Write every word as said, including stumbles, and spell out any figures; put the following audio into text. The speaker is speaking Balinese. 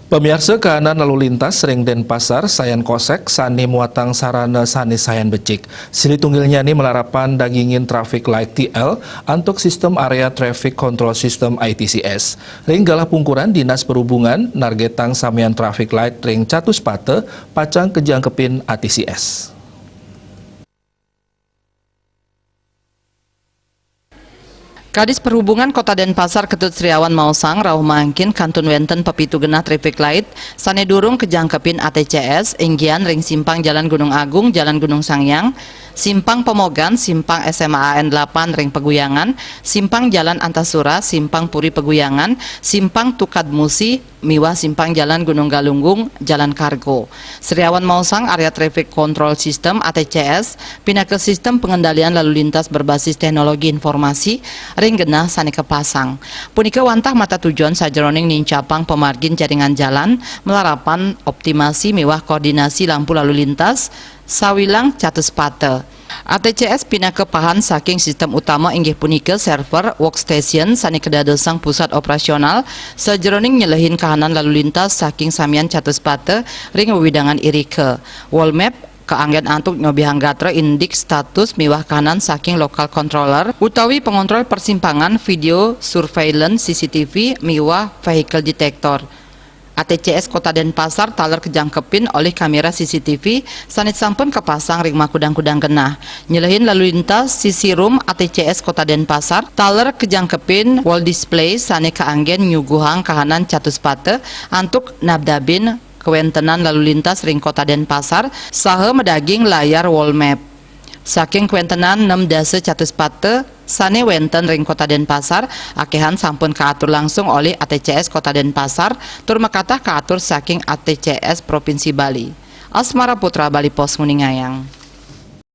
Pamiarsa, kahanan lalu lintas ring Denpasar sayan kosék sané muatang sarana sané sayan becik. Silih tunggilnyané malarapan dagingin traffic light T L antuk sistem Area Traffic Control System, I T C S. Ring galah pungkuran, Dinas Perhubungan nargetang samian traffic light ring Catuspata pacang kajangkepin A T C S. Kadis Perhubungan Kota Denpasar Ketut Sriawan maosang, rauh mangkin kantun wénten pepitu genah traffic light sané durung kajangkepin A T C S, inggihan ring simpang Jalan Gunung Agung, Jalan Gunung Sanghyang, simpang Pemogan, simpang S M A A N delapan ring Peguyangan, simpang Jalan Antasura, simpang Puri Peguyangan, simpang Tukad Musi, miwah simpang Jalan Gunung Galunggung, Jalan Kargo. Sriawan maosang, Area Traffic Control System, A T C S, pinaka sistem pengendalian lalu lintas berbasis teknologi informasi ring genah sané kapasang. Punika wantah matatujon sajeroning nincapang pamargin jaringan jalan, malarapan optimasi miwah koordinasi lampu lalu lintas sawilang Catuspata. A T C S pinaka pahan saking sistem utama, inggih punika server workstation sané kadadosang pusat operasional sajeroning nyelehin kahanan lalu lintas saking samian Catuspata ring wewidangan irika. World Map kaanggén antuk nyobihang gatra indik status miwah kahanan saking local controller utawi pengontrol persimpangan, video surveillance C C T V miwah vehicle detector. A T C S Kota Denpasar taler kajangkepin olih kamera C C T V sané sampun kapasang ring makudang-kudang genah. Nyelehin lalu lintas, CC Room A T C S Kota Denpasar taler kajangkepin wall display sané kaanggén nyuguhang kahanan Catuspata antuk nabdabin kawéntenan lalu lintas ring Kota Denpasar saha madaging layar world map. Saking kawéntenan nem dasa Catuspata sané wénten ring Kota Denpasar, akéhan sampun kaatur langsung olih A T C S Kota Denpasar tur makatah kaatur saking A T C S Provinsi Bali. Asmara Putra, Bali Post, nguningayang.